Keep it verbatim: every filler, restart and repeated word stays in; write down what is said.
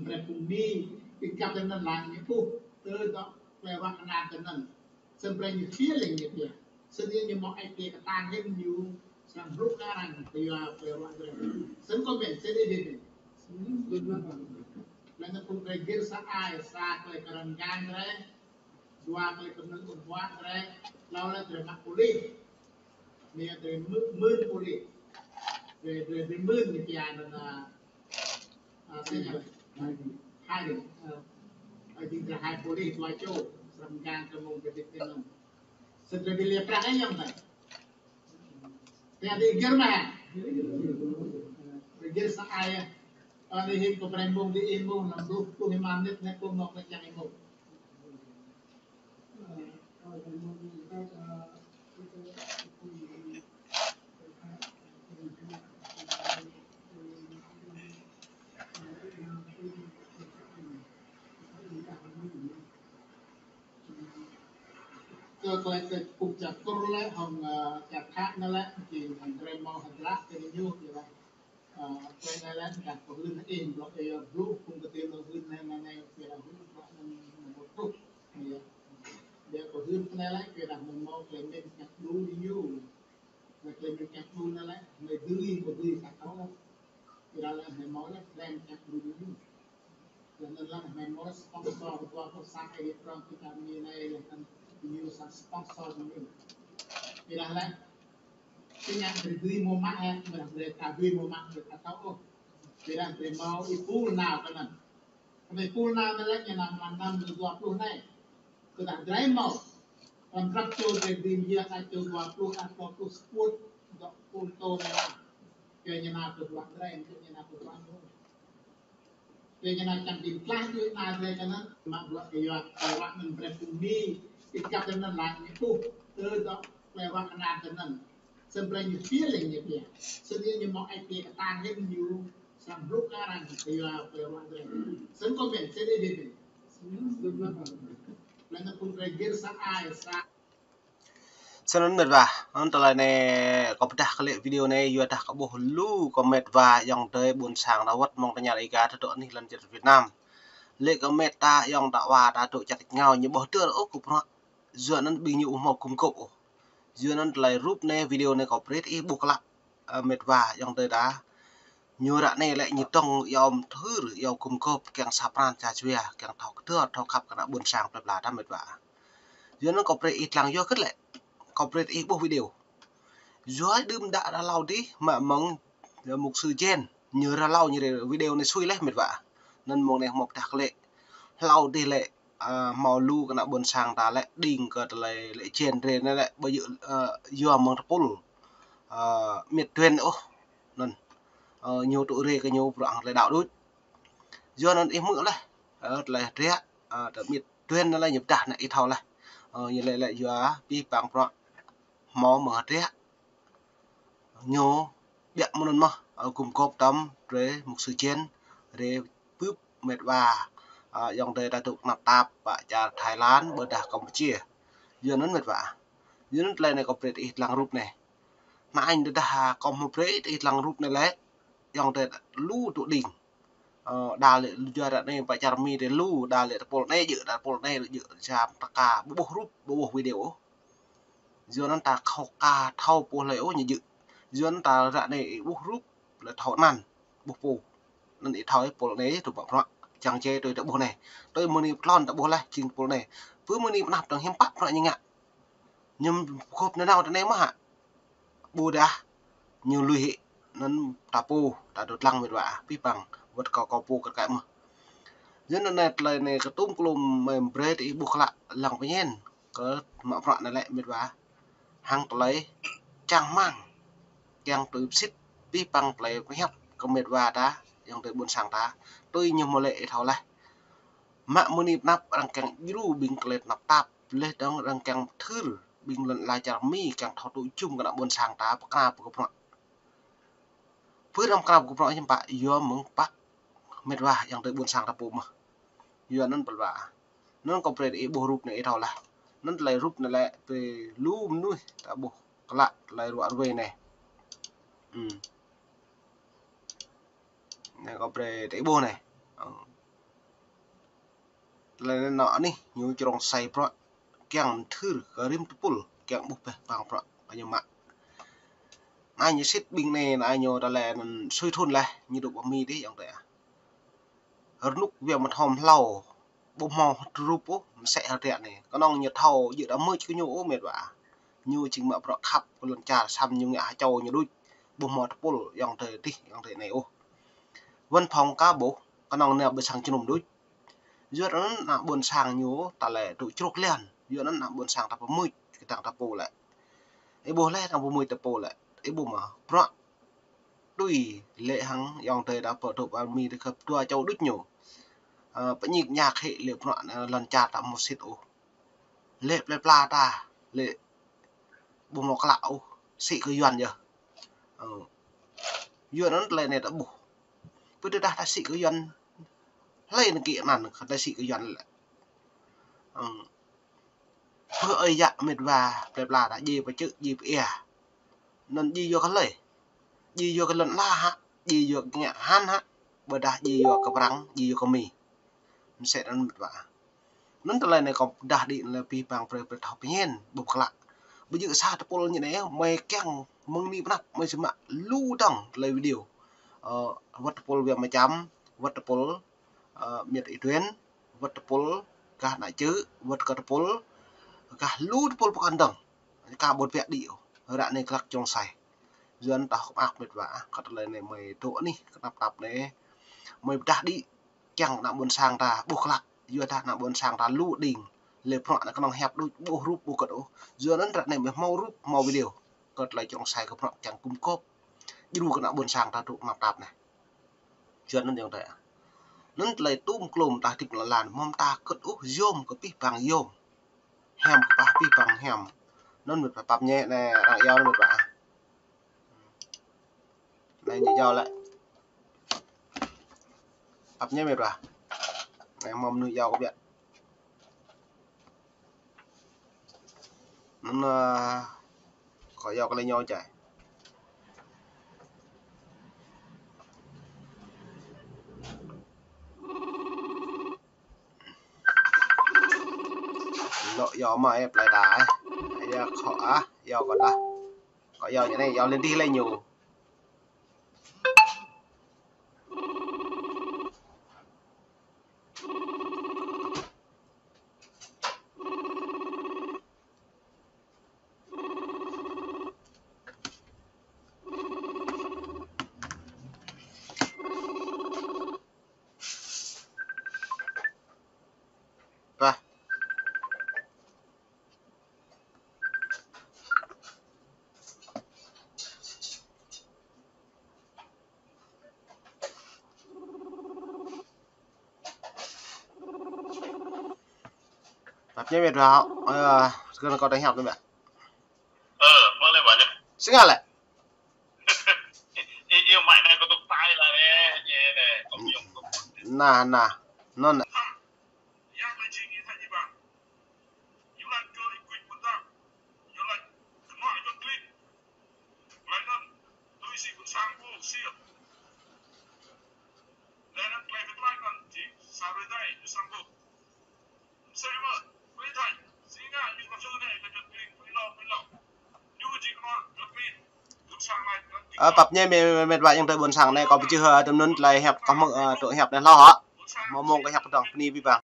Brơi phung Mi, ih găp tơ anŭn lăng ñu ƀuh, tơ dŏ plei ruă kơnam tơ anŭn. Snăn brơi ñu pia lĕ ñu pia. Snăn ñu mơ̆ ai tiê kơtang hĭn ñu, srăng blŭ kơ arăng, kơ yua plei ruă drei. Snăn kâo mĭn, snăn ih dê mĭn. Lĕ anŭn phung drei gir sa ai, sa klei kơ răng gan drei, dua klei kơ mơ̆ng ung huă drei, hlâo lĕ drei mă pôlis. Ñu drei mưn, mưn pôlis. Drei, drei, drei mưn ñu pia anŭn, a, a, sĕ ñu. Hai, a, a, jing drei hai pôlis dua čô, srăng mơ̆ng kơ mơ̆ng kơ dĭt tơ anŭn. Snăn drei bi liê prăk ai yơh mơ̆n. Tơ anai gir mơ̆. Gir sa ai. Anai hĭ kâo brơi mơ̆ng dih ih mơ̆ng năm pluh, pluh êma mơnit anai kâo mơ̆ng kơ čang ih mơ̆ng. Kơ klei kơ pŭk čar Kur lĕ, hŏng, ơ, čar Thái anŭn lĕ, jing drei mâo hơdră kơ ñu, jing lĕ. Ơ, klei anai lĕ, gah kâo hưn ih, blŏk ih, blŭ, phung kơ tơlơi hưn anai, anai, anai, kơ hưn, blŏk anai, anai, blŭk, yơh. Yơh kâo hưn anai lĕ, kơ dah mâo mâo klei mĭn čăk đu ñu. Lĕ klei mĭn čăk đu anai lĕ, anai dưi, mâo dưi, sa kâo lĕ. Kơ dah lĕ, anai mâo lĕ, klei mĭn čăk đu ñu. Lĕ anŭn lĕ hmei mơ̆ sponsor dua pluh sa ai prong kơ čar Mi anai lĕ anŭn ñu srăng sponsor ñu. Ƀiădah lĕ, tơña drei dưi mơ̆ mă hă, ƀiădah drei ka dưi mơ̆ mă, drei ka thâo ôh. Ƀiădah drei mâo ih pul nao kơ anŭn. Kơ anai pul nao anŭn lĕ ñu nao mlam năm dua pluh anai. Kơ dah drei mâo. Kơ prăk čô drei dưi mơyang sa čô dua pluh, sa dua pluh sput, dŏ pul tô anai lĕ. Kơ ñu nao kơ bruă drei, kơ ñu nao kơ bruă ñu. Tơ ñu nao čang ƀing klah tui anai drei kơ anŭn, mă bruă kơ yua, kơ ruă anŭn brơi phung Mi, ih găp tơ anŭn lăng ñu ƀuh, tơ dŏ plei ruă kơnam tơ anŭn. Snăn brơi ñu pia lĕ ñu pia. Snăn ñu mâo ai tiê kơtang hĭn ñu, srăng blŭ kơ arăng, kơ yua plei ruă drei. Snăn kâo mĭn, snăn ih dê mĭn. Lĕ anŭn phung drei gir sa ai, sa Snăn mĕt wa, anŭn tơlơi anai kâo pơdah klĕ video anai, yua dah kâo ƀuh lu kơ mĕt wa ayŏng adơi ƀuôn sang ta wơ̆t mơ̆ng tơña Êga tơdŏ anih lăn čar Việt Nam. Lĕ kơ mĕt ta ayŏng ta wa ta dŏ čar ngao ñu ƀuh tơl ôh kơ bruă. Yua anŭn ƀing ñu ƀu hmâo gum gôp ôh. Yua anŭn tơlơi rup anai video anai kâo brơi ih ƀuh klă, ơ, mĕt wa ayŏng adơi ta. Ñu ră anai lĕ ñu tŏng iâu mthưr, iâu gum gôp, kiăng sa pran sa jua, kiăng thâo kơdơr, thâo khăp kơ ană ƀuôn sang plei pla ta mĕt wa. Yua anŭn kâo brơi ih lăng yua kơ lĕ. Kâo brơi ih ƀuh video. Yua đưm đă ră hlâo dih, mă mơ̆ng, ơ, mục sư Jen. Ñu ră hlâo ñu rê video anai sui leh mĕt wa. Anŭn mơ̆ng anai hmâo pơdah klĕ. Hlâo dih lĕ, ơ, hmâo lu kơ ană ƀuôn sang ta lĕ, đing kơ tơlơi lĕ Jen rê anai lĕ, ƀu djơ̆, ơ, yua mơ̆ng tơpul. Ơ, miêt duen ôh. Anŭn. Ơ, ñu tŭ rê kơ ñu bruă hăng tơlơi đaŏ đôč. Yua anŭn ih hmư̆ leh. Ơ, tơlơi hơdră, ơ, tơ miêt duen anŭn lĕ ñu pơdah anai ih thâo leh. Ơ, ñu lĕ lĕ yua pih păng bruă hmâo mơ̆ng hơdră. Ñu ƀiă mơ̆ng anŭn mơh, ơ, gum gôp tơm, drei mục sư Jen, drei bưp mĕt wa, ơ, ayŏng adơi ta dŏ kơnăp tap, pơ čar Thái Lan, ƀôdah Campuchia. Yua anŭn mĕt wa. Yua anŭn tơlơi anai kâo brơi ih lăng rup anai. Anai ñu dah, ơ, kâo hmâo brơi ih lăng rup anai lĕ, ayŏng adơi lu tŭ đing. Ơ, đa lĕ lu jua ră anai pơ čar Mi drei lu, đa lĕ tơpul anai djơ̆, đa tơpul anai djơ̆, jam tơka, ƀu ƀuh rup, ƀu ƀuh video ôh. Yua anŭn ta khŏk ka thâo pô hlơi ôh ñu djơ̆. Yua anŭn ta ră anai ih ƀuh rup, lĕ thâo anăn, ƀuh pô. Anŭn ih thâo ih pul anai, tŭ mă bruă, čang čê tui ta ƀuh anai. Tui mơ̆ng anai pơtlon ta ƀuh leh, jing pul anai. Pơ mơ̆ng anai pơnăp tơ̆ng hiư̆m pă bruă ñu ngă. Ñu gôp nanao tơ anai mơh hă. Ƀôdah ñu lui hĭ, anŭn ta pô, ta dŏ lăng mĕt wa, pih păng, wơ̆t kâo kâo pô kơ kăi mơh. Yua anŭn anai tơlơi anai kơ tŭm klŭm mĕt brơi ih ƀuh klă lăng pơñen, kơ mă bruă anai lĕ mĕt wa. Hăng tơlơi čang rơmang, kiăng tui pơsit, pih păng tơlơi pơhiăp kơ mĕt wa ta, ayŏng adơi ƀuôn sang ta, tui ñu hmâo lĕ ih thâo leh. Mă mơ̆ng anai pơnăp arăng kiăng djru ƀing tơlơi tơnap tap, leh dơ̆ng arăng kiăng mthưr ƀing lŏn ala čar Mi kiăng thâo tŭ jum kơ ană ƀuôn sang ta pơkra pơkra bruă. Pơ arăng pơkra pơkra bruă hiư̆m pă yua mơ̆ng pă mĕt wa ayŏng adơi ƀuôn sang ta pô mơh. Yua anŭn pơl wa. Anŭn kâo brơi ih ƀuh rup anai ih thâo leh. Anŭn tơlơi rup anai lĕ brơi lu mơnuih ta ƀuh klă tơlơi ruă ruai anai. Hm. Anai kâo brơi ih ƀuh anai. Ơ. Lĕ anŭn anih ñu črông sai bruă, kiăng mthưr kơ rĭm tơpul, kiăng ƀuh pĕh păng bruă kơ ñu mă. Anai ñu sĭt ƀing anai, anai ñu tơlơi anŭn sui thun laih, ñu dŏ pơ Mi dih ayŏng adơi ah. Rơnŭk wia mơthom hlâo, ƀu hmâo hơdrup ôh, mơsĕ hơdră anai. Kơnơ̆ng ñu thâo, jĕ đa mưč kơ ñu ôh mĕt wa. Ñu jing mă bruă khăp kơ lŏn čar, săm ñu ngă ha čô ñu đôč, ƀu hmâo tơpul ayŏng adơi dih, ayŏng adơi anai ôh. Văn phòng ka ƀuh, kơnơ̆ng ană ƀôn sang jơnum đôč. Yua anŭn ană ƀôn sang ñu tơlơi tŭ čruk lian. Yua anŭn ană ƀôn sang ta pơmưč, kơtang ta pô lĕ. Ih ƀuh lĕ, tang pơmưč ta pô lĕ. Ih ƀuh mơ̆, bruă tui lĕ hăng ayŏng adơi ta pơ dŏ pơ Mi ta khăp dua čô đôč ñu. Ơ, pơñik ñak hĭ lĕ bruă anai lŏn čar ta hmâo sĭt ôh. Lĕ plơi pla ta, lĕ ƀu hmâo klă ôh, sĭ kơ Yuan yơh. Ơ. Yuan anŭn tơlơi anai ta ƀuh. Pơtơdah ta sĭ kơ Yuan, hlơi anŭn kơ anăn, kơ ta sĭ kơ Yuan lĕ. Ơ. Pơ ơi yă mĕt wa, plơi pla ta djai pơ čư̆, djai pơ ia. Anŭn djai yua kơ hlơi? Djai yua kơ lŏn ala hă? Djai yua kơ ngă han hă? Ƀôdah djai yua kơ prăng, djai yua kơ Mi. Mơsĕ anŭn mĕt wa. Anŭn tơlơi anai kâo pơdah đĭ lĕ abih bang brơi brơi thâo pơñen, ƀu klă. Ƀu djơ̆ sa tơpul ñu anai, mơi kiăng mơ̆ng anai pơ anăp, mơi či mă lu dơ̆ng tơlơi video. Ơ, wơ̆t tơpul Việt Nam čăm, wơ̆t tơpul, ơ, Miệt Ý Tuyến, wơ̆t tơpul gah ană čư̆, wơ̆t kơ tơpul gah lu tơpul pơkŏn dơ̆ng. Ka ƀu wĕ đĭ ôh, ră anai glăk črông sai. Yuan tah kơ mơak mĕt wa, kơ tơlơi anai mơi dŏ anih, kơnăp tap anai. Mơi pơdah đĭ, kiăng ană ƀôn sang ta ƀuh klă, yua dah ană ƀôn sang ta lu đing. Lĕ bruă anai kơnơ̆ng hiăp đôč, ƀu hrup ƀu kơ̆t ôh. Yua anŭn ră anai mơi hmâo rup, hmâo video. Kơ tơlơi črông sai kơ bruă kiăng gum gôp. Djru kơ ană ƀôn sang ta dŏ kơnăp tap anai. Yua anŭn ayŏng adơi ah. Anŭn tơlơi tum klum ta hơdip lŏn lan, mơ̆ng ta kơ̆t ôh yôm kơ abih bang yôm. Hiam kơ abih bang hiam. Anŭn mĕt wa pap ñe anai arăng iâu anŭn mĕt wa ah. Anai ñu iâu lĕ. Pap ñe mĕt wa. Anai hmâo mơnuih iâu kơ biă. Anŭn, ơ, kâo iâu kơ lĕ ñu čai. Lŏ iâu mă ĕp plơi ta ĕ. Iâu kâo ah, iâu kâo dah. Kâo iâu ñu anai, iâu lên dih lĕ ñu. Bah. Pap ñe mĕt wa, ơ, kơ kâo tơlơi hiăp anai biă. Ơ, mơ̆ lĕ biă. Sing lĕ. Ih, ih, mai anai kâo tŭk tai lah anai, ñe anai, kâo biă kâo. Nah, nah. Anŭn. Yang lĕ jing ih thâo ñu bah. Ñu laĭ kơ ih kuit ƀuôn dam. Ñu laĭ kơnuk ih ƀuôn klin. Laĭ anŭn, tui si ƀuôn sang pô sir. Laĭ anŭn tơlơi kơ tơlơi anŭn, jing sa rơi dai, ñu sang pô. Msĕ mơ̆, tơlơi thâo, si ngă ñu kơ sir anai, kơ ƀuôn klin, ƀuôn lŏ, ƀuôn lŏ. Ñu jing kơnuk ƀuôn klin. Ƀuôn sang laĭ anŭn, jing Ơ, pap ñe mĕt, mĕt wa ayŏng adơi ƀuôn sang anai, kâo pơjưh, ơ, tơm anŭn tơlơi hiăp kâo hmư̆, ơ, tŭ hiăp anai hlâo hă. Hmâo mông kơ hiăp kơdŏng, bơni abih bang.